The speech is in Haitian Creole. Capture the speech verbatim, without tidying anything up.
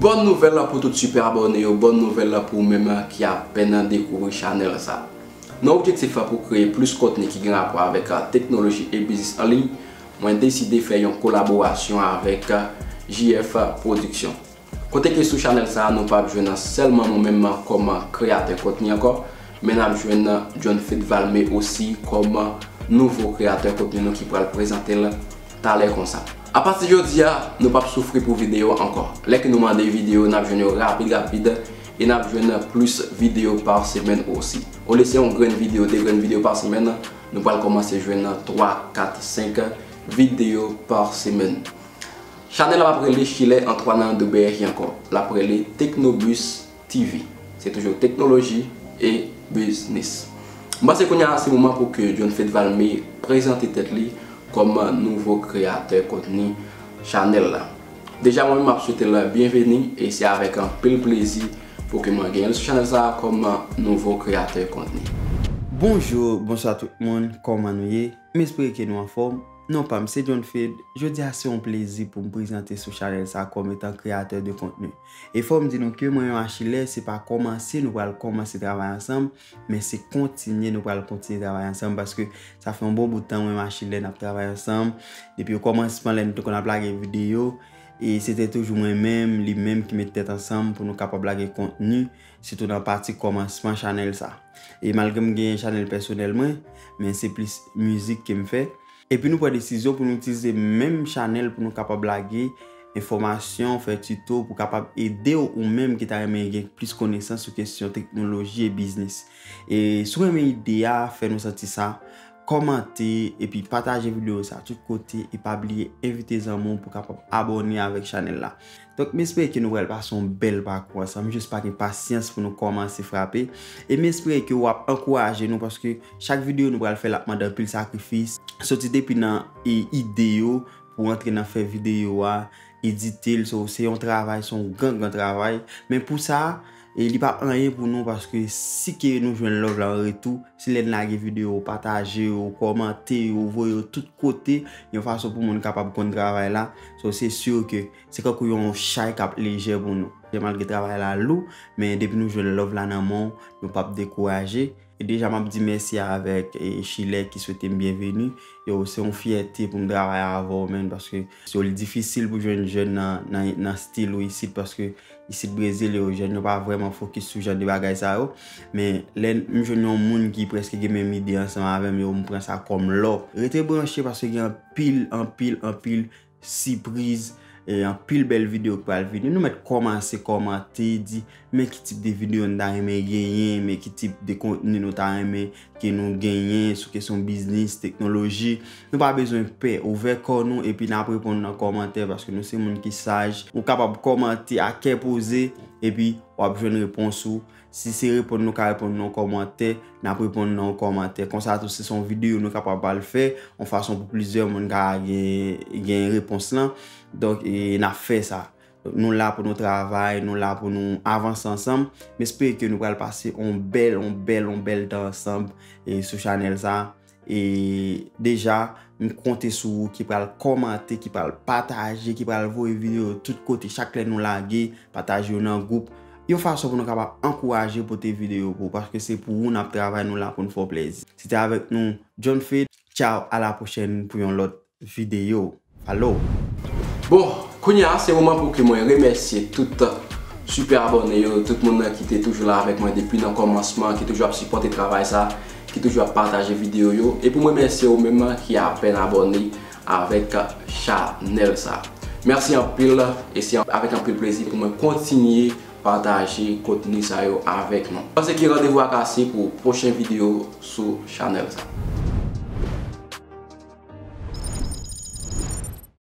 Bòn nouvèl pou tout sipè abòne yo, bòn nouvèl pou ou menm ki apèn dekouvri chanèl sa. Nan objektif pou kreye plis kontni ki gen rapò avèk teknoloji e biznis an liy, mwen deside fè yon kolaborasyon avèk J F Production. Kote ke sou chanèl sa, nou p ap jwenn sèlman mwen menm kòm kreyatè kontni ankò, men n ap jwenn John Fed Valmé osi kòm nouvo kreyatè kontni nou ki pral prezante l talè konsa. Apati jodi a, nou p ap soufri pou videyo ankò. Lè ke nou mande videyo, n ap jwenn yo rapid rapid e n ap jwenn plis videyo pa semèn osi. Olye se yon grenn videyo, de grenn videyo pa semèn, nou pral kòmanse jwenn twa, kat, senk videyo pa semèn. Chanèl la p ap rele Chilè Antoine Duberry ankò. L ap rele Technobus T V. Se toujou teknoloji e biznis. M panse kounye a se moman pou ke John Fed Valmé prezante tèt li kòm nouvo kreyatè kontni chanèl la. Deja mwen menm m ap swete l byenveni e se avèk anpil plezi pou ke mwen genyen l sou chanèl sa a kòm nouvo kreyatè kontni. Bonjou, bonswa tout moun, kòman nou ye? M espere ke nou anfòm. Non pa m se John Fed. Jodi a se yon plezi pou m prezante sou chanèl sa kòm etan kreyatè de kontni. E fò m di nou ke mwen menm ak Chilè, se pa kòmanse nou pral kòmanse travay ansanm, men se kontinye nou pral kontinye travay ansanm paske sa fè yon bon bout tan mwen menm ak Chilè n ap travay ansanm. Depi okòmansman lè nou te konn ap lage videyo, e se te toujou mwen menm, li menm ki met tèt ansanm pou nou kapab lage kontni, sitou nan pati kòmansman chanèl sa. E malgre m gen chanèl pèsonèl mwen, men se plis mizik ke m fè. Epi nou pran desizyon pou nou itilize menm chanèl pou nou kapab lage enfòmasyon, fè tito pou kapab ede w ou menm ki ta renmen gen plis konesans sou kesyon teknoloji e biznis. E si w renmen ide a, fè nou santi sa, kòmante epi pataje videyo sa tout kote e pa bliye envite zanmi w pou kapab abòne avèk chanèl la. Donk, m espere ke nou pral pase yon bèl pakou ansanm. M jis pa gen pasyans pou nou kòmanse frape. E m espere ke w ap ankouraje nou paske chak videyo nou pral fè l ap mande anpil sakrifis. Soti depi nan e, ide yo pou antre nan fè videyo a, edite l, so, se yon travay, se yon gran, gran travay. Men pou sa, e li p ap anyen pou nou paske si ke nou jwenn love la an retou, se lè n lage videyo, pataje yo, kòmante yo, voye yo tout kote, yon fason pou moun kapab konn travay la. So, se si ke se kankou yon chay k ap lejè pou nou. Malgre travay la lou, men depi nou jwenn love la nan men w, nou p ap dekouraje. E deja m ap di mèsi avèk e, Chilè ki swete m byenveni. Yo, se yon fyète pou m travay avè w, menn, paske so, li difisil pou jwenn jèn nan, nan, nan stil ou isit, paske isit Brezil, yo, jèn yo pa vrèman fokis sou jan de bagay sa yo. Men lè m jwenn yon moun ki prèske gen menm ide ansanm avè m, yo, m pran sa kòm lò. Rete branche paske gen anpil, anpil, anpil sipriz, e anpil bèl videyo ki pral vini. Nou mèt kòmanse kòmante, di men ki tip de videyo n ta renmen genyen, men ki tip de kontni nou ta renmen ke nou genyen sou kesyon biznis, teknoloji. Nou pa bezwen pè, ouvè kò nou epi n ap reponn nan kòmantè paske nou se moun ki saj. Ou kapab kòmante a kè poze epi w ap jwenn repons ou. Si se reponn nou ka reponn nan kòmantè, n ap reponn nan kòmantè. Konsa tou, si se yon videyo nou kapab al fè, yon fason pou plizyè moun ka gen, gen repons lan. Donk, e, n ap fè sa. Donk, nou la pou nou travay, nou la pou nou avanse ansanm. M espere ke nou pral pase yon bèl, yon bèl, yon bèl tan ansanm, e, sou chanèl sa. E deja, m konte sou ou ki pral kòmante, ki pral pataje, ki pral voye videyo tout kote. Chak lè nou lage, pataje yo nan gwoup. Yon fason pou nou kapab ankouraje pote videyo pou ou, paske se pou ou n ap travay, nou la pou n fè w plèzi. Se te avèk nou, John Fed. Tchaw, a la pwochèn pou yon lòt videyo. Alo. Bon, kounye a, se moman pou ke mwen remèsye tout sipè abòne yo, tout moun nan ki te toujou la avèk mwen depi nan kòmansman, ki toujou ap sipòte travay sa, ki toujou ap pataje videyo yo. E pou mwen remèsye ou menm ki apèn abòne avèk chanèl sa. Mèsi anpil, e se avèk anpil plezi pou mwen kontinye pataje kontni sa yo avèk nou. Panse ke randevou a kase pou pwochen videyo sou chanèl sa.